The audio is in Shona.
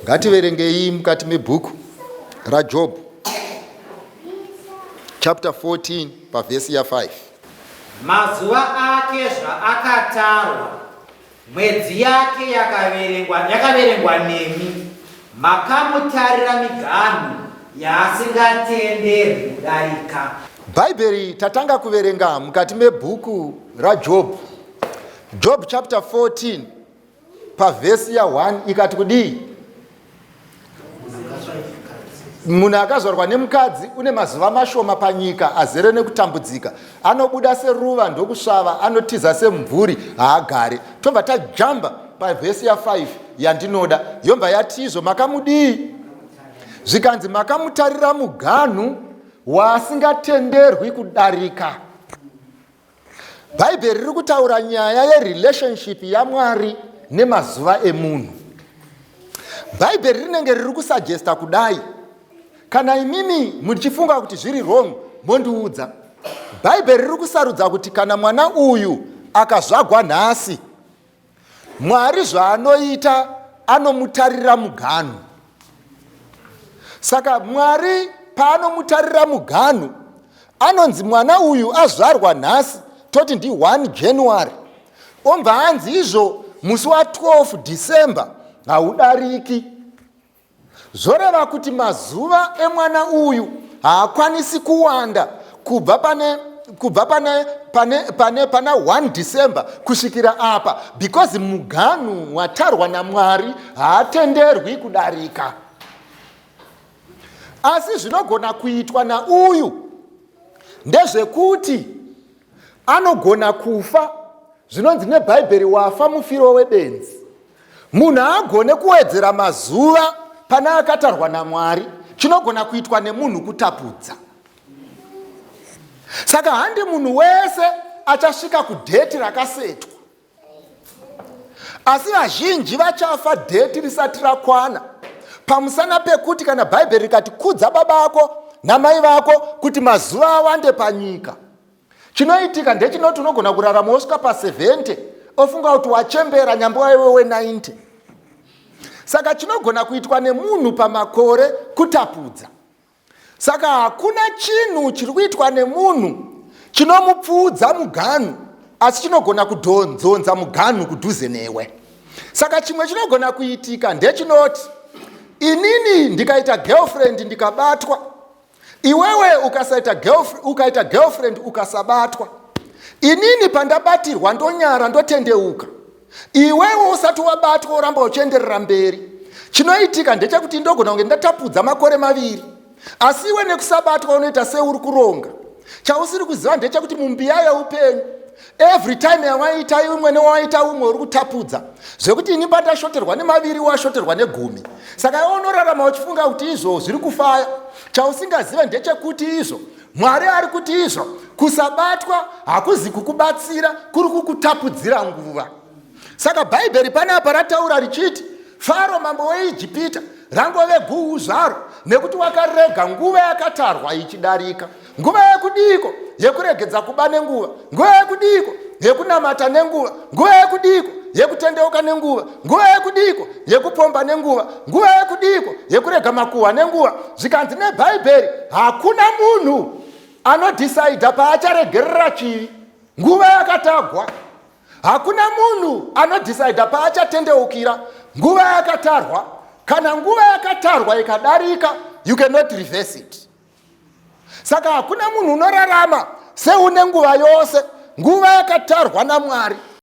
Ngativerengei mukati mebhuku raJobhu chapter 14 pavhesi ya5. Mazuva ake zvaakatarwa, mwedzi yake yakaverengwa, yakaverengwa nemi, makamutarira miganhu yaasingatenderwi kudarika. Bhaibheri tatanga kuverenga mukati mebhuku raJobhu, Job chapter 14 pavhesi ya1 ikati kudii? Munhu akazvarwa nemukadzi une mazuva mashoma panyika, azere nekutambudzika. Anobuda seruva ndokusvava, anotiza semumvuri, haagare. Tobva tajamba pavhesi ya5 yandinoda, yobva yati izvo, makamudii? Zvikanzi makamutarira muganhu waasingatenderwi kudarika. Bhaibheri riri kutaura nyaya yerelationship yaMwari nemazuva emunhu. Bhaibheri rinenge riri kusuggesta kudai, kana imimi muchifunga kuti zviri wrong, mondiudza. Bhaibheri riri kusarudza kuti kana mwana uyu akazvagwa nhasi, Mwari zvaanoita, anomutarira muganhu. Saka Mwari paanomutarira muganhu, anonzi mwana uyu azvarwa nhasi, toti ndi1 January, obva anzi izvo musi wa12 December haudariki. Zvoreva kuti mazuva emwana uyu haakwanisi kuwanda kubva pane kubva pane pane pane pana 1 December kusvikira apa, because muganhu watarwa naMwari haatenderwi kudarika. Asi zvinogona kuitwa nauyu ndezvekuti anogona kufa. Zvinonzi neBhaibheri, wafa mufiro webenzi. Munhu haagone kuwedzera mazuva pana akatarwa naMwari. Chinogona kuitwa nemunhu kutapudza. Saka handi munhu wese achasvika kudate rakasetwa, asi vazhinji vachafa date risati rakwana, pamusana pekuti kana Bhaibheri rikati kudza baba ako namai vako kuti mazuva awande panyika, chinoitika ndechinoti unogona kurarama wosvika pa70, ofunga kuti wachembera, nyambo waiwe we90. Saka chinogona kuitwa nemunhu pamakore kutapudza. Saka hakuna chinhu chiri kuitwa nemunhu chinomupfuudza muganhu, asi chinogona kudhonzonza muganhu kudhuze newe. Saka chimwe chinogona kuitika ndechinoti inini ndikaita girlfriend ndikabatwa, iwewe ukasaita girlfriend, ukaita girlfriend ukasabatwa, inini pandabatirwa ndonyara, ndotendeuka. Iwewe usati wabatwa uramba uchienderera mberi. Chinoitika ndechekuti ndogona kunge ndatapudza makore 2, asi iwe nekusabatwa unoita seuri kuronga. Chausiri kuziva ndechekuti mumbiya yeupenyu, every time yawaita imwe newaita umwe, uri kutapudza, zvekuti ini pandashoterwa nemaviri, washoterwa negumi. Saka iwe unorarama uchifunga kuti izvo zviri kufaya. Chausingazive ndechekuti izvo Mwari ari kuti izvo kusabatwa hakuzi kukubatsira, kuri kukutapudzira nguva. Saka Bhaibheri panapa rataura richiti Faro mambo weIjipita rangove guhu zvaro, nekuti wakarega nguva yakatarwa ichidarika. Nguva yekudiko? Yekuregedza kuba nenguva. Nguva yekudiko? Yekunamata nenguva. Nguva yekudiko? Yekutendeuka nenguva. Nguva yekudiko? Yekupomba nenguva. Nguva yekudiko? Yekurega makuhwa nenguva. Zvikanzi neBhaibheri hakuna munhu anodhisaidha paacharegerera chivi, nguva yakatagwa. Hakuna munhu anodhisaidha paachatendeukira, nguva yakatarwa. Kana nguva yakatarwa ikadarika, you cannot reverse it. Saka hakuna munhu unorarama seune nguva yose. Nguva yakatarwa naMwari.